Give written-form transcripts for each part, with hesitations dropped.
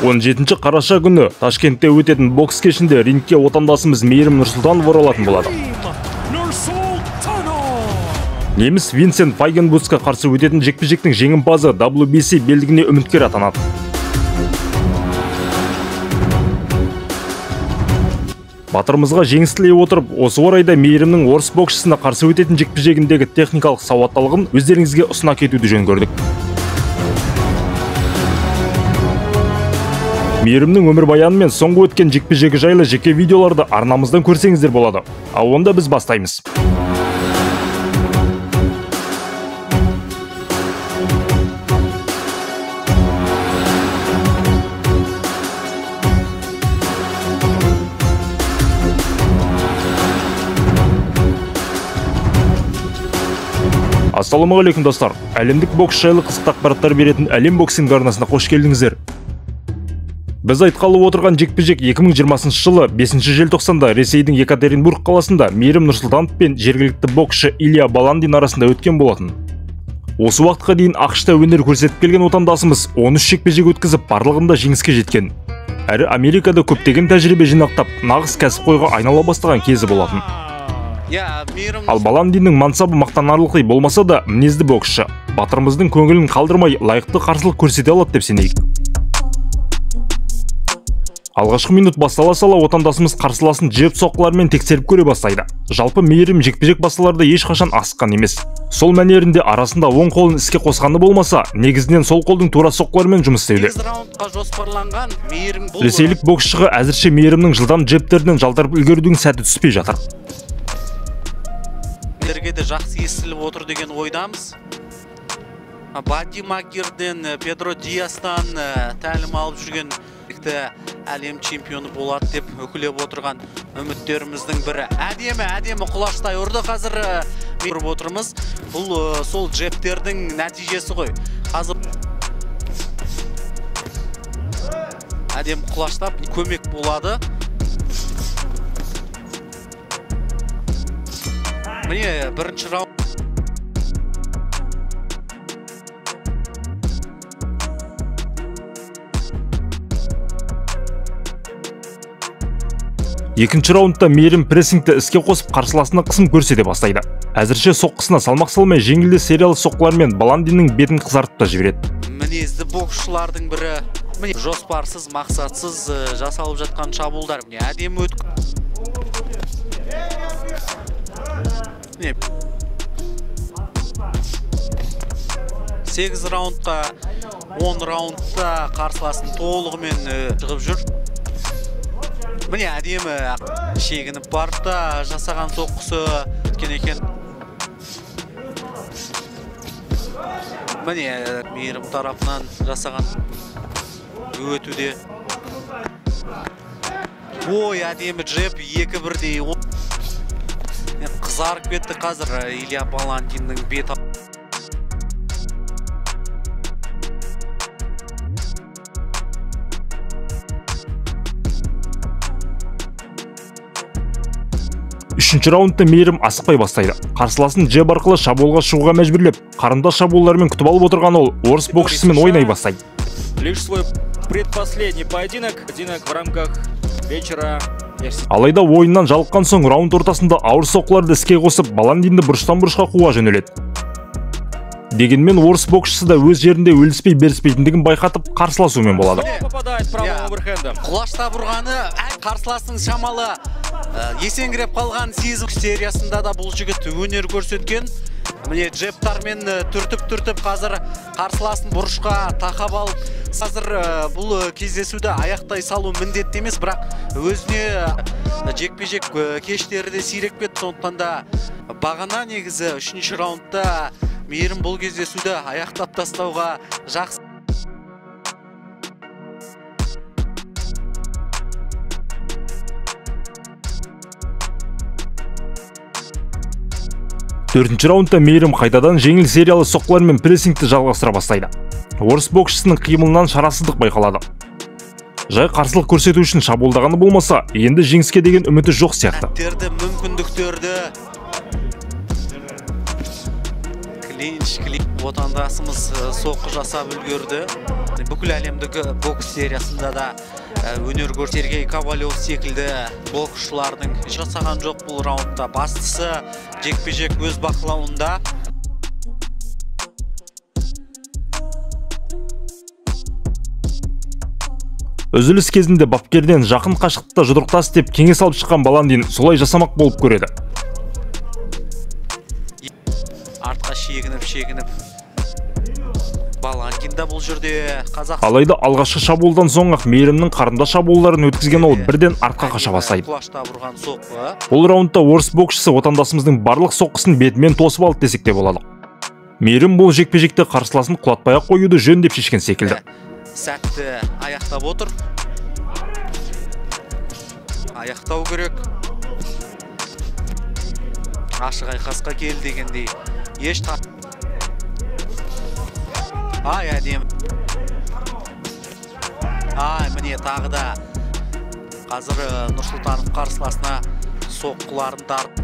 17 қараша күні Ташкентте өтетін бокс кешінде рингке отандасымыз Мейірім Нұрсұлтанов оралатын болады. Неміс Винсент Файгенбусқа қарсы өтетін жекпе-жектің жеңімпазы WBC белдігіне үміткер атанады. Батырымызға жеңіс тілей отырып, осы орайда Мейірімнің орыс боксшысына қарсы өтетін жекпе-жегіндегі техникалық сауаттылығын өздеріңізге ұсына кетуді жөн көрдік. Мейірімнің өмірбаяны мен соңғы өткен жекпе-жегі жайлы жеке видеоларды арнамыздан көрсеңіздер болады. Ал онда біз бастаймыз. Ассалаумағалейкум достар. Әлемдік бокс жайлы қызықты ақпараттар беретін Әлем боксинг арнасына қош келдіңіздер. Біз айтқалы отырған жекпе-жек 2020 жылы 5 желтоқсанда Ресейдің Екатеринбург қаласында Мейірім Нұрсұлтанов пен жергілікті боксшы Илья Баландин арасында өткен болатын. Осы уақытқа дейін ақш-та өнер көрсетіп келген отандасымыз 13 жекпе-жек өткізіп, барлығында жеңіске жеткен. Әрі Америкада көптеген тәжірибе жинақтап, нағыз кәсіпқойға айнала бастаған кезі болатын. Ал Баландиннің мансабы мақтанарлықтай болмаса да, мінезді боксшы. Батырымыздың көңілін қалдырмай, лайықты қарсылық көрсете алады деп сенейік. Алғашқы минут бастала сала отандасымыз қарсыласын джеб соққылармен тексеріп көре бастайды. Жалпы Мейірім жекпе-жек басталарда ешқашан асыққан емес. Сол мәнерінде арасында оң қолын іске қосқаны болмаса, негізінен сол қолдың тура соққылармен жұмыс істеуде. Ресейлік боксшыға әзірше Мейірімнің жылдам джебтерінен жалтарып үлгерудің сәті түспей жатыр. Де жақсы естіліп отыр деген ойдамыз. Бадди Макгирден, Педро Диастан тәлім алып жүрген әлем чемпионы болады деп үкілеп отырған үміттеріміздің бірі. Әдемі, әдемі құлаштай ұрды. Қазір көріп отырмыз. Бұл сол джебтердің нәтижесі ғой. Қазір әдемі құлаштап көмек болады. Міне бірінші раунд. Екінші раундта Мейірім прессингті іске қосып, қарсыласына қысым көрсете бастайды. Әзірше соққысына салмақ салмай, жеңілді сериялы соққылармен Баландиннің бетін қызартып та жібереді. Мінезді боксшылардың бірі. Міне жоспарсыз, мақсатсыз жасалып жатқан шабуылдар. Міне әдемі өтіп. 8 раундқа 10 раундта қарсыласын толығымен шығып жүр. Міне әдемі шегініп барып та жасаған соққысы өткен екен. Міне Мейірім тарапынан жасаған өтуде. Ой, әдемі джеб, екі бірдей. Қызарып кетті қазір Илья Баландиннің беті. Үшінші раундта Мейірім асықпай бастайды. Қарсыласын джеб арқылы шабуылға шығуға мәжбүрлеп, қарындас шабуылдармен күтіп алып отырған ол орыс боксшысымен ойнай бастайды. Лишь свой предпоследний поединок, в рамках вечера. Алайда ойыннан жалыққан соң раунд ортасында ауыр соққыларды іске қосып, Баландинді бұрыштан бұрышқа қуа жөнеледі. Дегенмен орыс боксшысы да өз жерінде өліспей беріспейтіндігін байқатып, қарсыласумен болады. Құлаштап ұрғаны қарсыласының шамалы есеңгіреп қалған сезім сериясында да бұл жігіт өнер көрсеткен. Міне джебтармен түртіп-түртіп қазір қарсыласын бұрышқа тақап алып, қазір бұл кездесуді аяқтай салу міндетті емес, бірақ өзіне жекпе-жек кештері де сирек кетті. Сондықтан да бағана негізі 3-ші раундта Мейірім бұл кездесуді аяқтап тастауға жақсы. Төртінші раундта Мейірім қайтадан жеңіл сериялы соққылармен прессингті жалғастыра бастайды. Орыс боксшысының қимылынан шарасыздық байқалады. Жай қарсылық көрсету үшін шабуылдағаны болмаса, енді жеңіске деген үміті жоқ сияқты. Мүмкіндіктерді Клинч, отандасымыз соққы жасап үлгерді. Бүкіл әлемдік бокс сериясында да өнер көрсеткен Сергей Ковалев секілді боксшылардың жасаған жоқ бұл раундта. Бастысы жекпе-жек өз бақылауында. Үзіліс кезінде бапкерден жақын қашықтықта жұдырықтас деп кеңес алып шыққан Баландин солай жасамақ болып көреді. Артқа шегініп Баландин да бұл жерде қазақ. Алайда алғашқы шабуылдан соң-ақ Мейірімнің қарында шабуылдарын өткізген ол бірден артқа қаша бастайды. Құлаштап ұрған соққы. Бұл раундта орыс боксшысы отандасымыздың барлық соққысын бетімен тосып алды десек те болады. Мейірім бұл жекпе-жекте қарсыласын құлатпай-ақ қоюды жөн деп шешкен секілді. Сәтті аяқтап отыр. Аяқтау керек. Ашық айқасқа кел дегендей. Еш Ай, әдемі. Ай, міне тағы да қазір Нұрсұлтанов қарсыласына соққыларын тартты.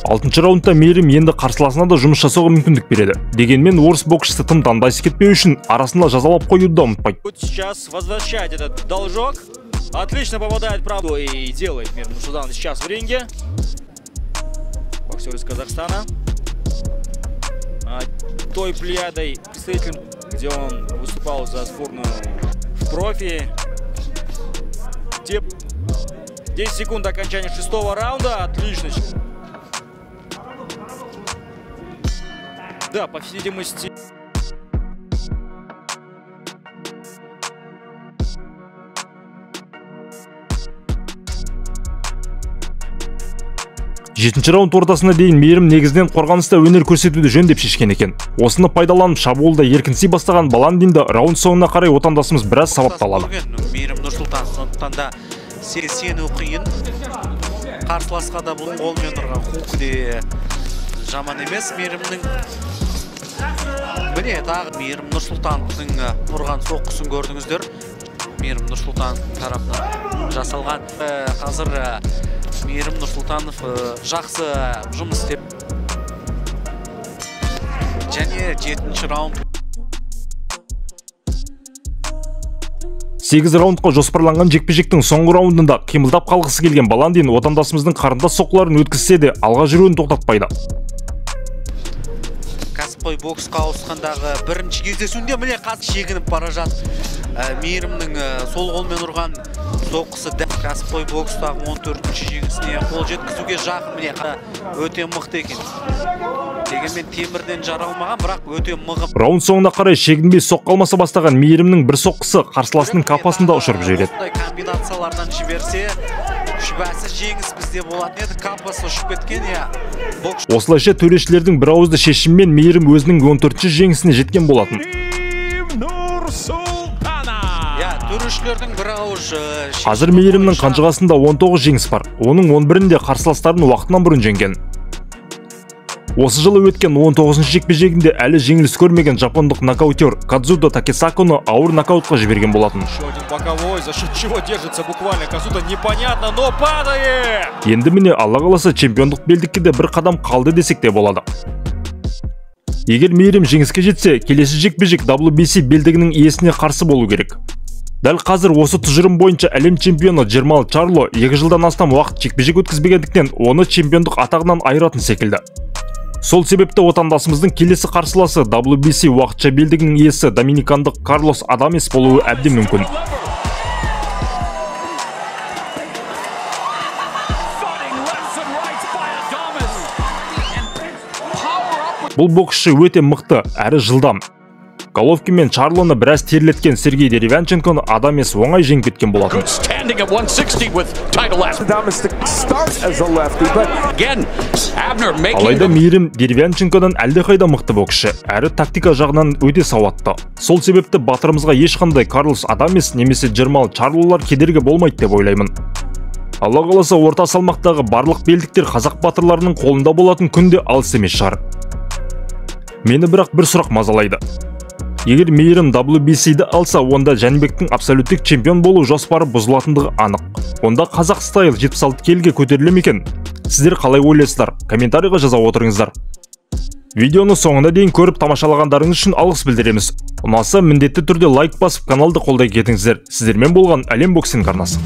Алтыншы раундта Мейірім енді қарсыласына да жұмыс жасауға мүмкіндік береді. Дегенмен орыс боксшысы тым дандайсы кетпеу үшін арасында жазалап қоюды да ұмытпайды. Сейчас возвращать этот должок. Отлично попадает правду и делает Мейірім Нұрсұлтанов сейчас в ринге. Боксер из Казахстана. Той плеядой представителем, где он выступал за сборную в профи. 10 секунд до окончания шестого раунда. Отлично. Да, по всей видимости. Жетінші раунд ортасына дейін Мейірім негізінен қорғаныста өнер көрсетуді жөн деп шешкен екен. Осыны пайдаланып шабуылда еркінси бастаған Баландинді раунд соңына қарай отандасымыз біраз сабапталады. Мейірім Нұрсұлтан, сондықтан да сену қиын. Қарсыласқа да бұл қолмен ұрған хук де жаман емес Мейірімнің. Міне тағы Мейірім Нұрсұлтановтың ұрған соққысын көрдіңіздер. Мейірім Нұрсұлтановтың тарапынан жасалған. Қазір Мейірім Нұрсұлтанов жақсы жұмыс істеп. Және жетінші раунд. 8 раундқа жоспарланған жекпе-жектің соңғы раундында қимылдап қалғысы келген Баландин отандасымыздың қарында соққыларын өткізсе де алға жүруін тоқтатпайды. Кәсіпқой боксқа ауысқандағы бірінші кездесуінде міне қазір шегініп бара жатыр. Мейірімнің сол қолмен ұрған соққысы дәл кәсіпқой бокстағы 14-ші жеңісіне қол жеткізуге жақын. Міне өте мықты екен. Дегенмен темірден жаралмаған, бірақ өте мығым. Раунд соңына қарай шегінбей соққы алмаса бастаған Мейірімнің бір соққысы қарсыласының капасында ұшырып жібереді. Осындай комбинациялардан жіберсе, шүбәсіз жеңіс бізде болатын еді. Капасы ұшып кеткен, иә. Осылайша төрешілердің бір ауызды шешімімен Мейірім өзінің 14-ші жеңісіне жеткен болатын. Төрешілердің бір ауыз Қазір Мейірімнің қанжығасында 19 жеңіс бар. Оның 11-інде қарсыластарын уақытынан бұрын жеңген. Осы жылы өткен 19-шы жекпе-жегінде әлі жеңіліс көрмеген жапондық нокаутер Кадзуто Такесаконы ауыр нокаутқа жіберген болатын. Еще один боковой, за счет чего держится буквально Казуто, непонятно, но падает! Енді міне Алла қаласа чемпиондық белдікке де бір қадам қалды десек те болады. Егер Мейірім жеңіске жетсе, келесі жекпе-жек WBC белдігінің иесіне қарсы болу керек. Дәл қазір осы тұжырым бойынша әлем чемпионы Джермал Чарло 2 жылдан астам уақыт жекпе-жек өткізбегендіктен оны чемпиондық атағынан айыратын секілді. Сол себепті отандасымыздың келесі қарсыласы WBC уақытша белдігінің иесі доминикандық Карлос Адамес болуы әбден мүмкін. Бұл боксшы өте мықты, әрі жылдам. Головкин мен Чарлоны біраз терлеткен Сергей Деревянченконы Адамес оңай жеңіп кеткен болатын. Алайда Мейірім Деревянченкодан әлдеқайда мықты боксшы, әрі тактика жағынан өте сауатты. Сол себепті батырымызға ешқандай Карлос Адамес немесе Джермал Чарлолар кедергі болмайды деп ойлаймын. Алла қаласа орта салмақтағы барлық белдіктер қазақ батырларының қолында болатын күнде алыс емес шығар. Мені бірақ бір сұрақ мазалайды. Егер Мейірім WBC-ді алса, онда Жәнібектің абсолюттік чемпион болу жоспары бұзылатындығы анық. Онда Қазақ стайл 76 келіге көтеріле ме екен? Сіздер қалай ойлайсыздар? Комментарийға жаза отырыңыздар. Видеоны соңына дейін көріп тамашалағандарыңыз үшін алғыс білдіреміз. Ұнаса, міндетті түрде лайк басып, каналды қолдай кетіңіздер. Сіздермен болған Әлем Боксинг арнасы.